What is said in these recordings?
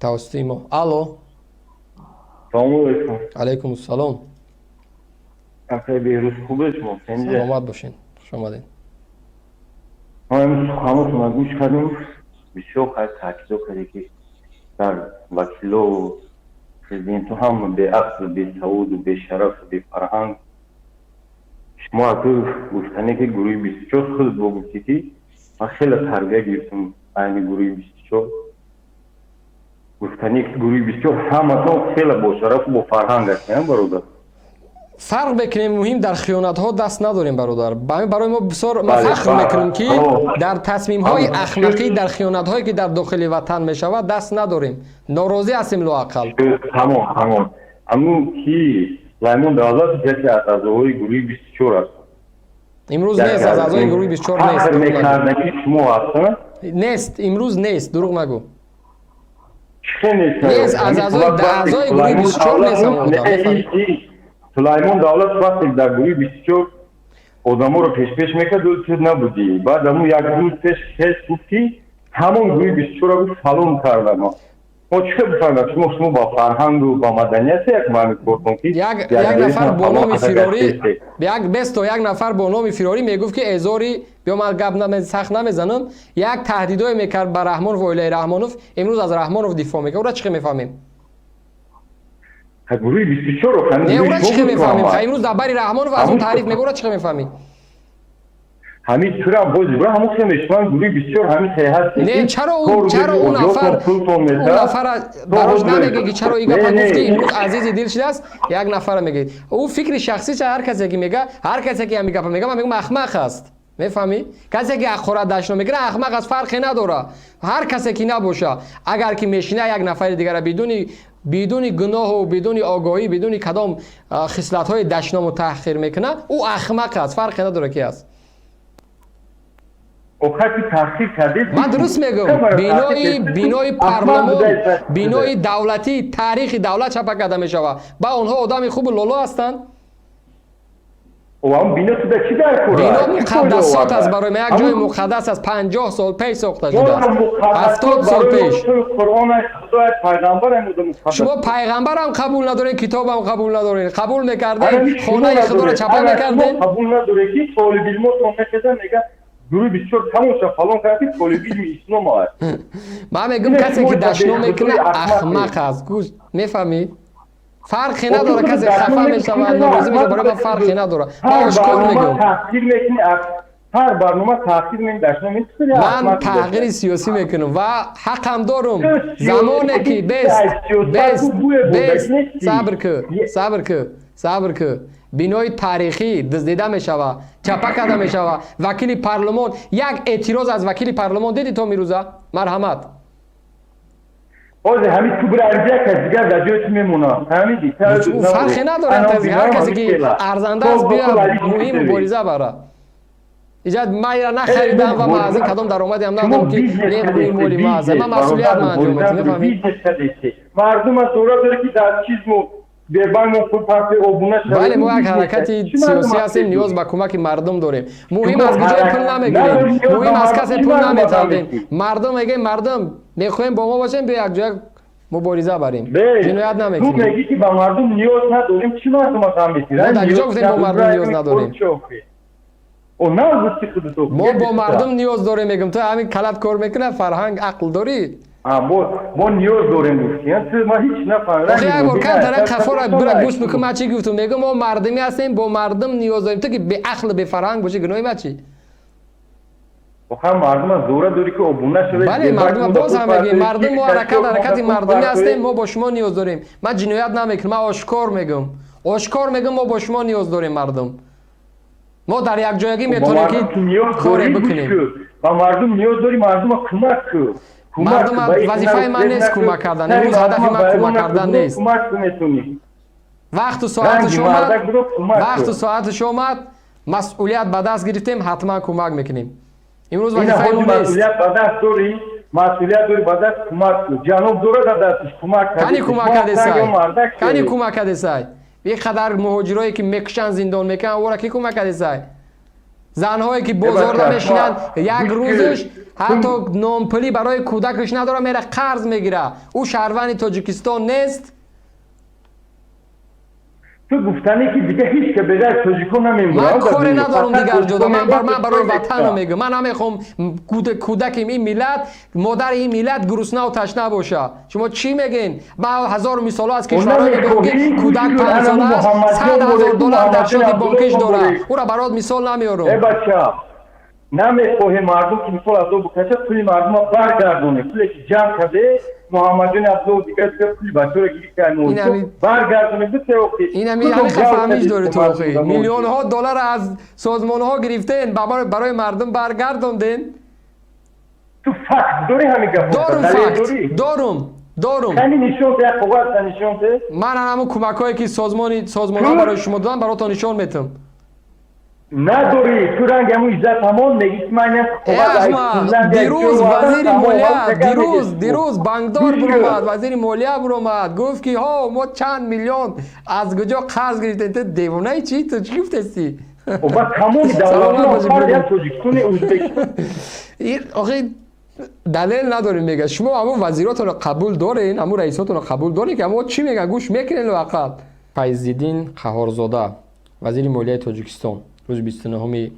Тавассути мо. Алло. Салому алейкум. Алейкум ассалом. Акай Беҳрӯз, хубе шумо? Саломат бошед, хуш омадед. Мо суханотонро гӯш кардем, бисёр хайр таъкидо карде, ки дар вакилову президенту ҳама беақлу, бесаводу, бешарафу, бефарҳанг. Шумо аку гуфтане, ки гурӯҳи 24, худ бо гуфтӣ, ки ман хеле тарбия гирифтам айни гурӯҳи 24. Гуфтане, ки гурӯҳи 24 ҳаматон хеле бошарафу бофарҳанг ҳастем, бародар. Фарқ мекунем, муҳим дар хиёнатҳо даст надорем, бародар. Барои мо бисёр ма фахр мекунем, ки дар тасмимҳои ахмақӣ, дар хиёнатҳое, ки дар дохили ватан мешавад, даст надорем, норозӣ ҳастем лоақал. Тамом, тамом. Амн ки Сулаймон Давлатов яке аз аъзоҳои гурӯҳи 24 аст. Имрӯз нест, аз аъзои гурӯҳи 24 нест. Фахр мекардаки шумо ҳастанд. Нест, имрӯз нест, дурӯғ нагӯ. Чӣ нест? Нест, аз аъзои гурӯҳи 24 нест. Сулаймон Давлатов вақте дар гурӯҳи 24 одаморо пешпеш мекард, ту набудӣ. Баъд амн як рӯз пеш хес гуфт, ки ҳамон гурӯҳи 24-ро гуфт, фалон кардам. Мо чӣ хел бифаҳмем, шумо ба фарҳангу ба маданияте як маъни кортон, ки як нафар бо номи Фирорӣ, як бесто, як нафар бо номи Фирорӣ мегуфт, ки эзори биё, ман гап сахт намезанам, як таҳдидое мекард ба Раҳмонов, оилаи Раҳмонов. Имрӯз аз Раҳмонов дифоъ мекард. Ура чӣ хел мефаҳмем? Гурӯҳи 24-ро. Не, ура чӣ хел мефаҳмем? Имрӯз дар бари Раҳмонов аз он таъриф мега, ура чӣ хел мефаҳмӣ? Ҳамин турам боз ибра ҳамон хел мешаванд, гурӯҳи 24 ҳамин хел ҳаст. Не, чаро ӯ нафара барош намеге, ки чаро и гапа гуфти, имрӯз азизи дил шудааст? Як нафара меге, ӯ фикри шахсӣ. Ҳар касе ки мега, ҳар касе ки ҳамин гапа мега, ман мегӯям, ахмақ аст, мефаҳмӣ? Касе ки ҳақорат, дашно мекунад, ахмақ аст, фарқе надора, ҳар касе ки набоша. Агар ки мешина, як нафари дигара бидуни гуноҳу бидуни огоҳӣ, бидуни кадом хислатҳои дашному таҳқир мекунад, ӯ ахмақ аст, фарқе надора, ки аст. Ман дуруст мегӯм? Бинои парлумон, бинои давлатӣ, таърихи давлат чапа карда мешавад, ба онҳо одами хубу лоло ҳастанд. Бино муқаддасот аст барои ман, як ҷои муқаддас аст, 50 сол пеш сохта шудааст, 70 сол пеш. Шумо пайғамбарам қабул надоред, китобам қабул надоред. Қабул мекардем, хонаи худоро чапа мекардем. Қабул надоре, ки толибилмотон мехезан, мега, гурӯҳи 24 тамоша фалон кард, ки толибилми ислом аст. Ман мегӯм, касе ки дашно мекунад, ахмақ аст. Гӯш, мефаҳмӣ? Фарқе надора, касе хафа мешавад, норозӣ мешавад, барои ман фарқе надора, ман ошкор мегӯм. Ҳар барнома таъхир дашно. Ман тағйири сиёсӣ мекунам ва ҳақам дорум. Замоне ки бест, бест, бест, сабр кӯ, сабр кӯ, сабр кӯ. Бинои таърихӣ дуздида мешавад, чапа карда мешавад, вакили парлумон, як эътироз аз вакили парлумон диди то мирӯза? Марҳамат. Ҳозир ҳамин ту бира, як кас дигар дар ҷои ту мемонад, фаҳмидӣ? Фарқе надорад, ҳар касе ки арзанда аст, бия, муҳим мубориза бара. Иҷа ман ира нахаридам ва ман аз ин кадом даромадиам надорам, ки не, моли ма аст. Ман масъулият ман анҷом медиҳам, мефаҳмӣ? Мардум аз дора дора, ки дар чизмо Бале, мо як ҳаракати сиёсӣ ҳастем, ниёз ба кӯмаки мардум дорем. Муҳим аз куҷои пул намегирем, муҳим аз касе пул наметалбем. Мардум мегӯем, мардум, мехоҳем бо мо бошем, биё, якҷоя мубориза барем, ҷиноят намекунем. Ту мегӣ, ки ба мардум ниёз надорем, чӣ мардума ғам метирад? Мо дар куҷо гуфтем, бо мардум ниёз надорем? Мо бо мардум ниёз дорем, мегӯм. Ту ҳамин калат кор мекунад, фарҳанг, ақл дорӣ? Мо ниёз дорем, гуфтӣ, ту ма ҳеҷ нафаҳмидам. Охи, як бор камтара қафора бира, гӯш бикун, ман чӣ гуфтум. Мегӯм, мо мардумӣ ҳастем, бо мардум ниёз дорем. Ту ки беақлу бефарҳанг бошӣ, гуноҳи ма чӣ? Охир мардума зӯра дорӣ, ки обуна шавед. Бале, мардума боз ҳам мегӯем, мардум, мо ҳаракати мардумӣ ҳастем, мо бо шумо ниёз дорем. Ман ҷиноят намекунам, ман ошкор мегӯм, ошкор мегӯм, мо бо шумо ниёз дорем, мардум. Мо дар якҷоягӣ метавонем, ки коре бикунем. Ба мардум ниёз дорӣ, мардума кӯмак кӯ. Мардум, вазифаи ман нест кӯмак кардан. Имрӯз ҳадафи ман кӯмак кардан нест. Вақту соаташ омад, вақту соаташ омад, масъулият ба даст гирифтем, ҳатман кӯмак мекунем. Имрӯз вазифаи мо нест. Масъулият ба даст дорӣ, масъулият дорӣ, ба даст кӯмак кӯ. Ҷаноб дорад дар дасташ, кӯмак. Кани кӯмак кардесай? Кани кӯмак кардесай? Ин қадар муҳоҷирое ки мекушанд, зиндон мекунанд, ора ки кӯмак кардесай? Занҳое ки бозорда мешинанд, як рӯзш Ҳатто нонпулӣ барои кӯдакаш надора, мера қарз мегира, ӯ шаҳрванди Тоҷикистон нест? Ту гуфтанӣ, ки дига ҳеҷ ка беғайр тоҷико намемурад. Ман коре надорам дигар ҷудо. Ман барои ватанро мегӯям. Ман намехоҳам кӯдаки ин миллат, модари ин миллат гуруснаву ташна боша. Шумо чӣ мегӯен? Ба ҳазору мисолҳо аз кишварҳое мегӯям, ки кӯдак 5 сола аст, 100 000 доллар дар ҳисоби бонкиш дорад. Ӯра барот мисол намеорам. Э бача, намехоҳем мардум ки мисол азоб бикашад, пули мардума баргардоне, пуле ки ҷамъ карде, Муҳаммадҷони Абдулло, дигар дигар, пули бачаро гирифта, баргардоне. Инами ҳамиқа фаҳмиш дори ту охи. Миллионҳо доллар аз созмонҳо гирифтен, барои мардум баргардонден? Ту факт дори ҳамин гап? Дорум, факт дорум, дорум. Нишон, як қоғаз нишон. Ман ҳамун кӯмакҳое ки созмонҳо барои шумо доданд, баротон нишон метам. Надорӣ. Ту ранг ҳамун иззат ҳамон мегӣ, ки ман Дирӯз вазири молия, дирӯз банкдор буромад, вазири молия буромад, гуфт, ки ҳо, мо чанд миллион аз куҷо қарз гирифтем. Ту девонаи чӣ? Ту чӣ гуфтести? Тамоми давлатоҷикистони. Охи, далел надорем, мега. Шумо ҳамун вазиротонро қабул дорен, ҳамун раисотонро қабул дорен, ки ҳамо чӣ меган, гӯш мекунен лоақал? Файзиддин Қаҳорзода, вазири молияи Тоҷикистон, рӯзи 29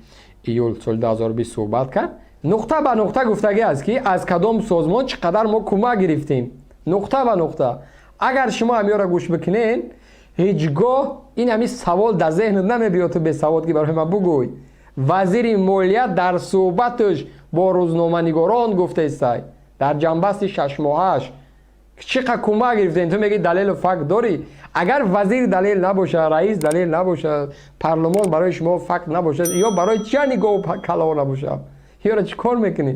июл соли 2020 суҳбат кард. Нуқта ба нуқта гуфтагӣ аст, ки аз кадом созмон чӣ қадар мо кӯмак гирифтем, нуқта ба нуқта. Агар шумо ҳамёро гӯш бикунен, ҳеҷ гоҳ ин ҳамин савол дар зеҳнат намебиёд, ту бесавод, ки барои ман бугӯй. Вазири молия дар суҳбаташ бо рӯзноманигорон гуфтаистай, дар ҷанбасти шашмоҳаш чӣ қад кӯмак гирифтем. Ту мегӯи, далелу факт дорӣ. Агар вазир далел набошад, раис далел набошад, парлумон барои шумо факт набошад, ё барои чия нигоҳу калао набошад, ёро чӣ кор мекунӣ?